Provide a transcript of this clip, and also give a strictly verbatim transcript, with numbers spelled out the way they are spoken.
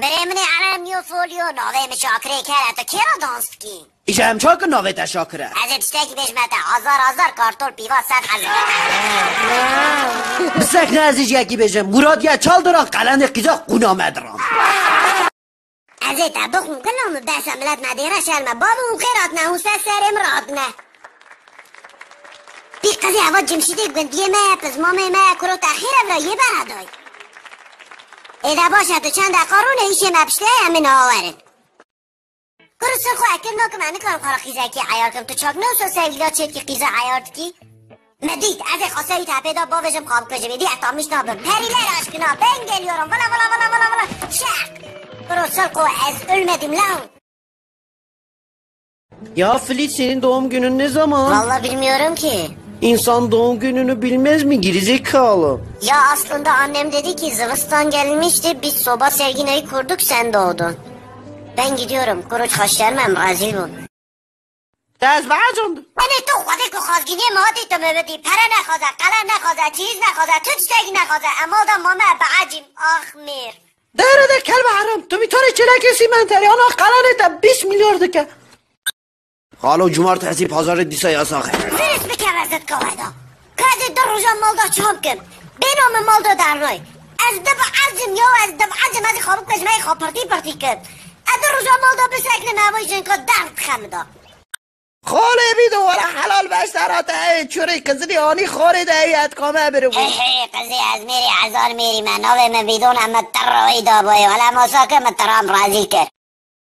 Birê min ê Elem yo folyo, navê min Şakirê Kere, tu kê re dans dikî? Îja em çakin navê te Şakir e. Ez ê tiştekî bêjime te, azar azar kartol pîva ser hezar. Bisekne ez ê ji yekî bêjim, Murad ya çal diran qelenê qîza qûna me diran. Ez ê te bixwim, gila min behsa milet me dêre şerme. Bavê hûn xêr hatine, hûn ser serê min re hatine. Pî qizê eva Cimşîdê gundiyê me ye, pizmamê me ye, kuro te xêr ev re yê bera dayî. Ê de baş e, tu çend deqa rûne, îşê me piştê ye, em ê niha werin. Kuro ser xwe ekir nakim, ez nikarim xwe re qîzekî eyar kim. Tu çak ne wisa ser vîla çêdikî qîza eyar dikî? Me dît, ez ê xaseyî te pê da bavêjim xabikujimê. Dî ez tamîş nabim. Periler aşkına, ben geliyorum. Vıla vıla vıla vıla vıla. Şak. Kuro ser xwe ez ölmedim lan. Ya Filiz, senin doğum günün ne zaman? Vallahi bilmiyorum ki. İnsan doğum gününü bilmez mi gerizekalı? Ya aslında annem dedi ki zivistan gelmişti, biz soba serginayı kurduk, sen doğdun. Ben gidiyorum, kuruç kaşlarım hem rezil bu. Te ez behecand. Tenê tu xwedê ku xazgîniyê me hatî tu me bidî. Pere nexwaze, qelem nexwaze, çîz nexwaze, tu tiştekî nexwaze. Em mal da mame behecîm. Ax mêr. Dere de kelbe heram. Tu bir tane çeleke simenterî, ana qelenê te bîst milyar dike. Xalo, cumartesî, pazarê dîsa yasax e. Virês bike vezet kaweda. Ka ez ê du roja mal da çav kim. Bêno min mal da dernay. Ez dibecim ya, ez dibecim, ez ê xabik bejim, ez ê xwe pirtî pirtî kim. Ez du roja mal da biseknim, ev jinka derd dixe min da. Xalê bîdo were helal beştera te, ey çurê kizilî anî xorê de, ey et kame biri bû. Hey hey, qizê ez mêrî hezar mêrî me, navê min bîdon, em min tirroyî da boyê, wele masa ke min tiram razî kir.